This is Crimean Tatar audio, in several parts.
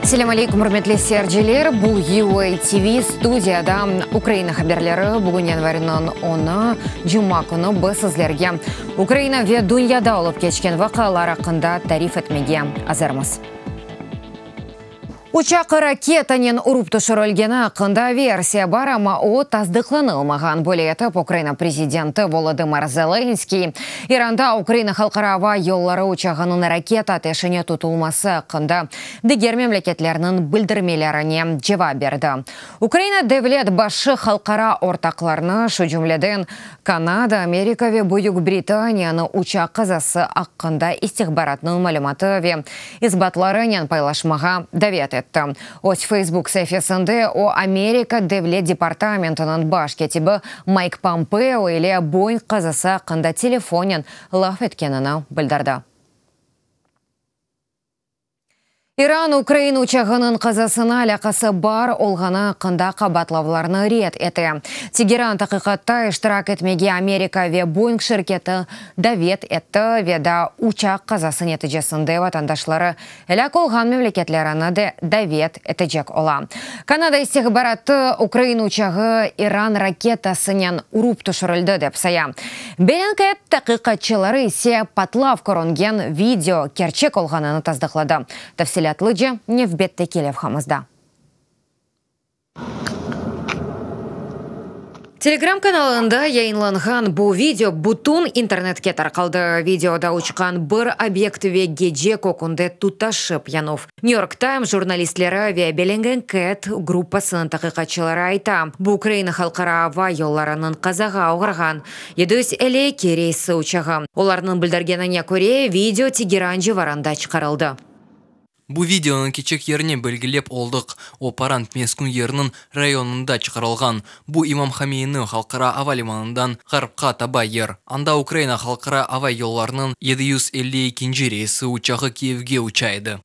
Selâm aleykum, ürmetli seyirciler! Bu UA TV studiyada Ukraina haberleri. Bugün yanvarniñ onı, cuma künü biz sizlerge Ukraina ve dünyada olıp keçken vaqialar aqqında tarif etmege azırmız. Uçaq raketanen urıp tüşürilgeni aqqında versiya bar, amma o tasdıqlanılmağan. Böyle etip, Ukraina prezidenti Volodımır Zelenskıy İranda Ukraina halqara ava yolları uçağınıñ raketa ateşine tutulması aqqında diger memleketlerniñ bildirmelerine cevap berdi. Ukraina devlet başı halqara ortaqlarnı, şu cümleden Kanada, Amerika ve Büyük Britaniyanı uçaq qazası aqqında istihbaratnıñ malümatı ve isbatlarınen paylaşmağa davet etti. Öz Facebook saifesinde o, Amerika Devlet departamentiniñ baş kâtibi Mayk Pompeo ile Boeing qazası aqqında telefonen laf etkenini bildirdi. İran ukrain uçağınıñ qazasına alâqası bar olğanı aqqında qabaatlavlarnı red ete. Tegeran taqiqatta iştirak etmege Amerika ve Boeing şirketi davet etti ve daa uçaq qazası neticesinde vatandaşları elâk olğan memleketlerini de davet etecek ola. Kanada istihbaratı ukrain uçağı İran raketasınen urıp tüşürildi, dep saya. Bellingcat taqiqatçıları ise patlav körüngen video kerçek olğanını tasdıqladı. Tafsilâtlıca nevbetteki levhamızda. Telegram kanalında yayınlanğan bu video bütün internetke tarqaldı. Videoda uçqan bir obyekt ve gece kökünde tutaşıp yanuv. New York Times jurnalistleri ve Bellingcat gruppasınıñ taqiqatçıları ayta, bu Ukraina halqara ava yollarınıñ qazağa oğrağan 752 reysi uçağı. Olarnıñ bildirgenine köre, video Tegeran civarında çıqarıldı. Bu videonıñ kerçek yerini belgilep oldıq, o, Parand meskün yeriniñ rayonında çıqarılğan. Bu İmam Homeyni halqara ava limanından ğarpqa taba yer. Anda Ukraina halqara ava yollarınıñ 752 nci reysi uçağı Kiyevge uça edi.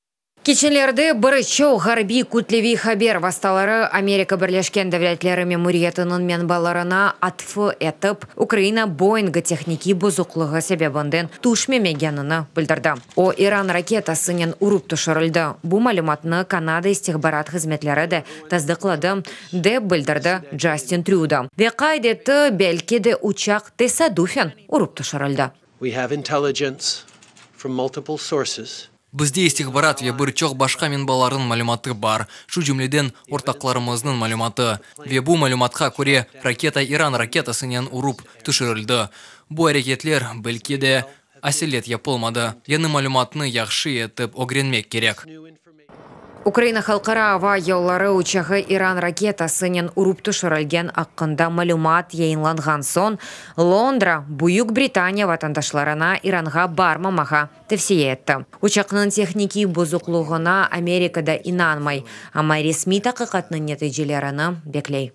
Keçenlerde bir çoq ğarbiy kütleviy haber vastaları Amerika Birleşken Devletleri memuriyetiniñ menbalarına atfı etip, Ukraina Boingi tehnikiy bozuqlığı sebebinden tüşmemegenini bildirdi. O, İran raketasınen urıp tüşürildi. Bu malümatnı Kanada istihbarat hızmetleri de tasdıqladı, dep bildirdi Justin Trudeau ve qayd etti, belki de uçaq tesadüfen urıp tüşürildi. We have intelligence from multiple sources. Bizde istihbarat ve bir çoq başqa menbalarnıñ malümatı bar, şu cümleden ortaqlarımıznıñ malümatı. Ve bu malümatqa köre, raketa İran raketasınen urıp tüşürildi. Bu areketler, belki de, aselet yapılmadı. Yañı malümatnı yahşı etip ögrenmek kerek. Ukraina halqara ava yolları uçağı İran raketasınen urıp tüşürilgen aqqında malümat yayınlanğan soñ, Londra, Büyük Britaniya vatandaşlarına İranğa barmamağa tevsiye etti. Uçaqnıñ tehnikiy bozuqlığına Amerika da inanmay, amma resmiy taqiqatnıñ neticelerini bekley.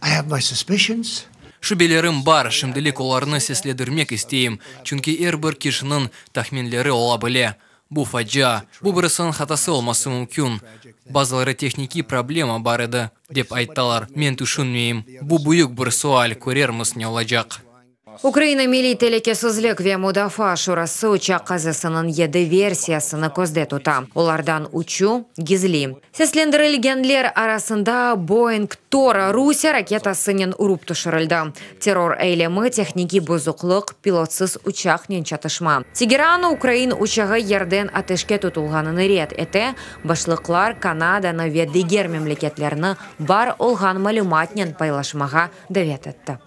I have my suspicions. Şübelerim bar, şimdilik olarnı seslendirmek isteyim, çünki er bir kişiniñ tahminleri ola bile. Bu facia. Bu birisiniñ hatası olması mümkün. Bazıları tehnikiy problema bar edi, dep aytalar. Men tüşünmeyim. Bu büyük bir sual, körermiz ne olacaq. Ukraina Milliy telükesizlik ve mudafaa şurası uçaq qazasınıñ yedi versiyasını közde tuta, olardan üçü gizli. Seslendirilgenler arasında Boeing Tora Rusiye raketasınen urıp tüşürildi, terror eylemi, tehnikiy bozuqlıq, pilotsız uçaqnen çatışma. Tegeran ukrain uçağı yerden ateşke tutulğanını red ete, başlıqlar Kanadanı ve diger memleketlerni bar olğan malümatnen paylaşmağa davet etti.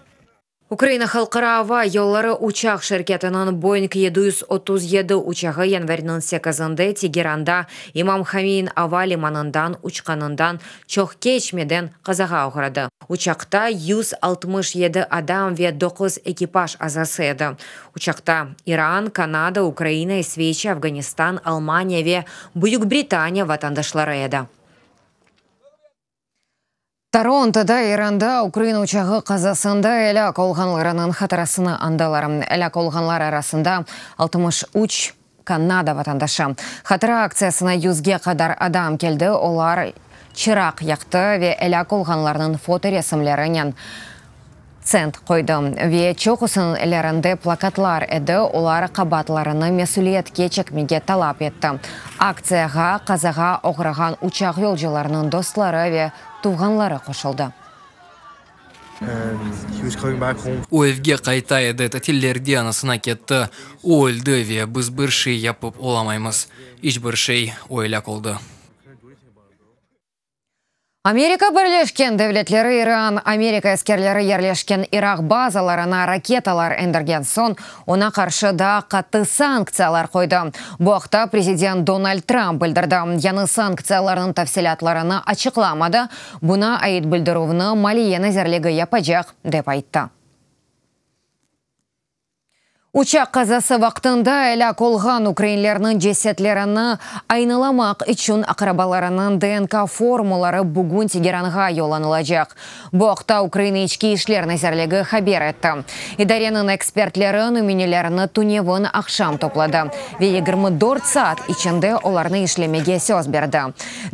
Ukraina halqara ava yolları uçaq şirketiniñ Boeing 737 uçağı yanvarniñ sekizinde Tegeranda İmam Homeyn ava limanından uçqanından çoq keçmeden qazağa oğradı. Uçaqta 167 adam ve doquz ekipaj azası edi. Uçaqta İran, Kanada, Ukraina, İsveçiya, Afganistan, Almaniya ve Büyük Britaniya vatandaşları edi. Torontoda İranda ukrain uçağı qazasında elâk olğanlarınıñ hatırasını añdılar. Elâk olğanlar arasında 63 Kanada vatandaşı. Hatıra aktsiyasına yüzge qadar adam keldi, olar çıraq yaqtı ve elâk olğanlarnıñ fotoresimlerinen. Aktsent qoydı. Ve çoqusınıñ ellerinde plakatlar edi, olar qabaatlarını mesüliyetke çekmege talap etti. Aktsiyağa qazağa oğrağan uçaq yolcularınıñ dostları ve tuvğanları qoşuldı. O evge qayta edi, tatillerde anasına ketti. O öldi ve biz bir şey yapıp olamaymız. İç bir şey, o elâk oldı. Amerika Birleşken Devletleri İran Amerika askerleri yerleşken İraq bazalarına raketalar endirgen soñ, oña qarşı daa qattı sanktsiyalar qoydı. Bu aqta prezident Donald Trump bildirdi. Yañı sanktsiyalarnıñ tafsilâtlarını açıqlamadı, buña ait bildirüvni Maliye nazirligi yapacaq, dep ayttı. Uçaq qazası vaqtında elâk olğan ukrainlerniñ cesetlerini aynılamaq içün aqrabalarınıñ DNK formaları bugün Tegeranğa yollanılacaq. Bu aqta Ukraina İçki işler nazirligi haber etti. İdareniñ ekspertleri nümünelerni tünevin aqşam topladı ve 24 saat içinde olarnı işlemege söz berdi.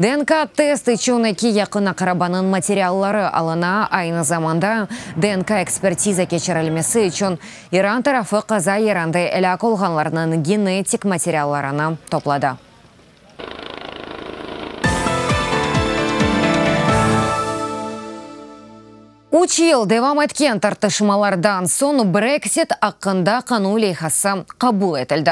DNK test içün eki yaqın aqrabanıñ materialları alına, aynı zamanda DNK ekspertiza keçirilmesi içün İran tarafı qaza yerinde elâk olğanlarnıñ genetik materiallarını topladı. Üç yıl devam etken tartışmalardan soñ Brexit aqqında qanun leyhası qabul etildi.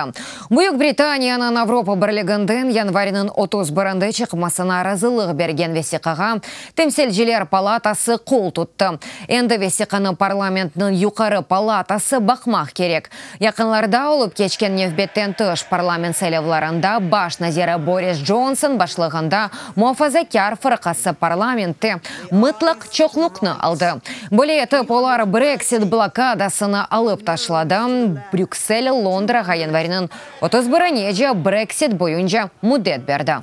Büyük Britaniyanıñ Avropa Birliginden yanvarniñ 31-nde çıqmasına razılıq bergen vesiqağa Temsilciler palatası qol tuttı. Endi vesiqanı parlamentniñ yuqarı palatası baqmaq kerek. Yaqınlarda olıp keçken nevbetten tış parlament saylavlarında baş naziri Boris Conson başlığında Muafazakâr fırqası parlamentte mıtlaq çoqluqnı aldı. Böyle etip olar Brexit blokadasını alıp taşladı, Brüksel Londrağa yanvarniñ 31-nece Brexit boyunca müddet berdi.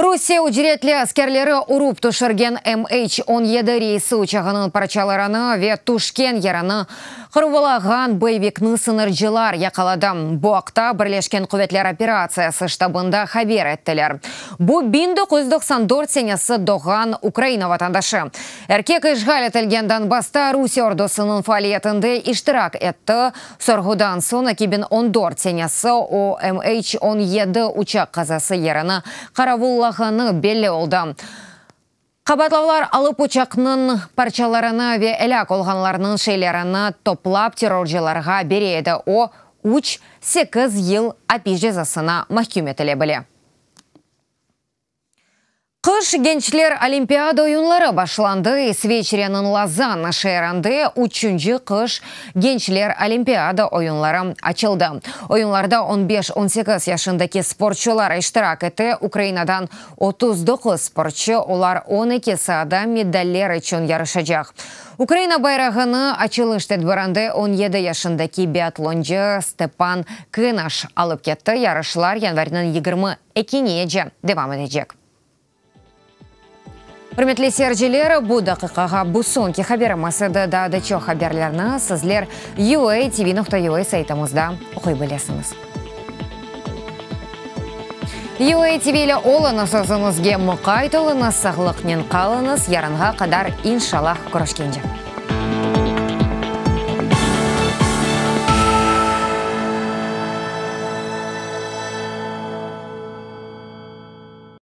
Rusiye ücretli askerleri urıp tüşürgen MH 17 reysi uçağınıñ parçalarını ve tüşken yerini qırvılağan boyevikni sıñırcılar yaqaladı. Bu aqta Birleşken quvetler operatsiyası ştabında haber ettiler. Bu 1994 senesi doğğan Ukraina vatandaşı. Erkek işğal etilgen Donbassta Rusiye ordusınıñ faaliyetinde iştirak etti, Sorğudan soñ 2014 senesi o MH 17 uçaq qazası yerini qaravullağanı belli oldı. Qabaatlavlar alıp uçaqnıñ parçalarını ve elâk olğanlarnıñ şeylerini toplap terrorcılarğa bere edi. O, üç, sekiz yıl apis cezasına mahküm etile bile. Qış gençler Olimpiada oyunları başlandı. İsveçreniñ Lozanna şeerinde üçünci qış gençler Olimpiada oyunları açıldı. Oyunlarda on beş, on sekiz yaşındaki sportçular iştirak ete, Ukrainadan 39 sportçu, olar 12 saada medaller içün yarışacaq. Ukraina bayrağını açılış tedbirinde 17 yaşındaki biatloncı Stepan Kınaş alıp ketti. Yarışlar yanvarniñ 22-nece devam etecek. Ürmetli seyirciler, bu daqiqağa bu soñki haberimiz edi. Daa da çoq haberlerni sizler UATV.UA saytımızda oquy bilesiñiz. UATV ile oluñız, özüñizge muqayt oluñız, sağlıqnen qalıñız, yarınğa qadar, inşallah, körüşkence.